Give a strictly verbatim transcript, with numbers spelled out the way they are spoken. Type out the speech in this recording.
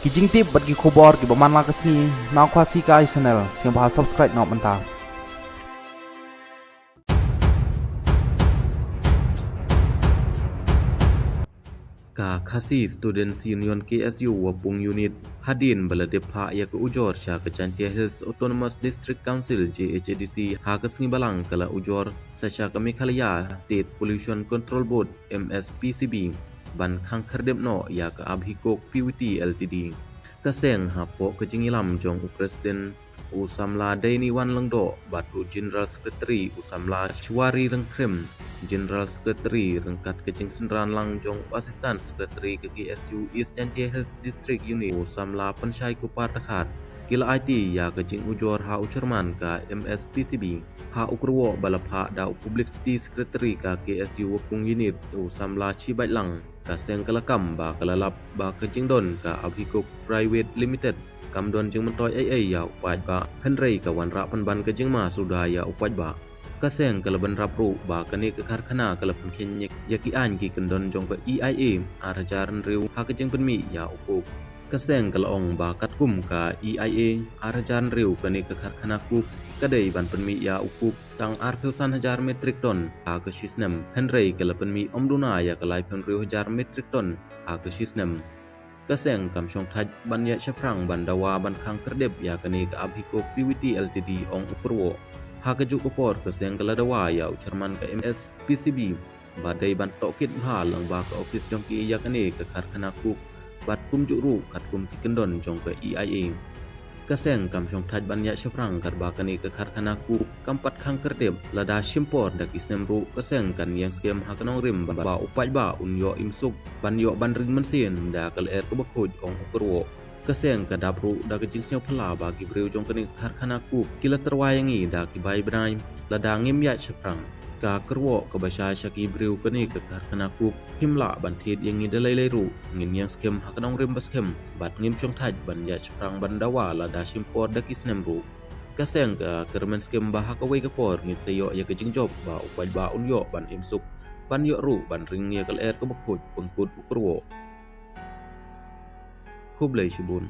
Ki jingtip bad ki khubor kiba man la ka sngi na Khasi Kai Channel, sngewbha subscribe noh mynta. Ka Khasi Students Union, K S U, Wapung Unit, hadien ba la dep phah ïa ka ujor sha ka Jaintia Hills Autonomous District Council, J H A D C, ha ka sngi Balang, ka la ujor sa sha ka Meghalaya State Pollution Control Board, M S P C B, ban khang khyrdep noh ïa ka Abhi Coke P V T L T D. Ka seng, hapoh ka jingïalam jong u President, u samla Deiniwan Lyngdoh, bad u General Secretary, u samla Shwari Ryngkhrim, General Secretary, ryngkat ka jingsynran lang jong u Assistant Secretary ka K S U East Jaintia Hills District Unit, u samla Pynshai Kupar Dkhar, ki la aiti ïa ka jingujor ha u Chairman ka M S P C B, ha u kyrwoh ba la phah da u Publicity Secretary ka K S U Wapung Unit, u samla Chibaitlang. Ka seng ka la kam ba ka la lap ba ka jingdon ka Abhi Coke Private Limited kam don jingmyntoi ei ei ïa u paidbah, hynrei ka wanrah pynban ka jingma suda ïa u paidbah. Ka seng ka la bynrap ruh ba kane ka karkhana ka la pynkheiñ ïa ki aiñ ki kyndon jong ka E I A ar hajar hynriew ha ka jingpynmih ïa u Coke. Ka seng ka la ong ba katkum ka E I A ar hajar hynriew, kane ka karkhana Coke ka dei ban pynmih ïa u Coke tang arphew san hajar metric ton ha ka shi snem, hynrei ka la pynmih ym duna ïa ka laiphew hynriew hajar metric ton ha ka shi snem. Ka seng kam shong thait ban ïaid shaphrang ban dawa ban khang khyrdep ïa kane ka Abhi Coke P V T L T D, ong u kyrwoh. Ha kajuh ka por, ka seng ka la dawa ïa u Chairman ka M S P C B ba dei ban tohkit bha lyngba ka ophis jong ki ïa kane ka karkhana Coke, bad kumjuh ruh katkum ki kyndon jong ka E I A. Ka seng kam shong thait ban ïaid shaphrang katba kane ka karkhana Coke kam pat khang khyrdep. Lada shim por da ki snem ruh, ka seng kan ïeng skhem ha ka nongrim ba u paidbah un ïoh im suk ban ïoh ban ring mynsiem da ka lyer kaba khuid, ong u kyrwoh. Ka seng ka dap ruh da ka jingsngewphylla ba ki briew jong kane ka karkhana Coke ki la tyrwa ïa ngi da ki bai bnai lada ngim ïaid shaphrang. Ka kyrwoh kaba shai sha ki briew kane ka karkhana Coke, phim lah ban thied ïa ngi da lei lei ruh, ngin ïeng skhem ha ka nongrim ba skhem bad ngim shong thait ban ïaid shaphrang ban dawa lada shim por da ki snem ruh. Ka seng ka kyrmen skhem ba ha kawei ka por ngin sa ïoh ïa ka jingjop ba u paidbah un ïoh ban im suk, ban ïoh ruh ban ring ïa ka lyer kaba khuid, pynkut u kyrwoh. Khublei shibun.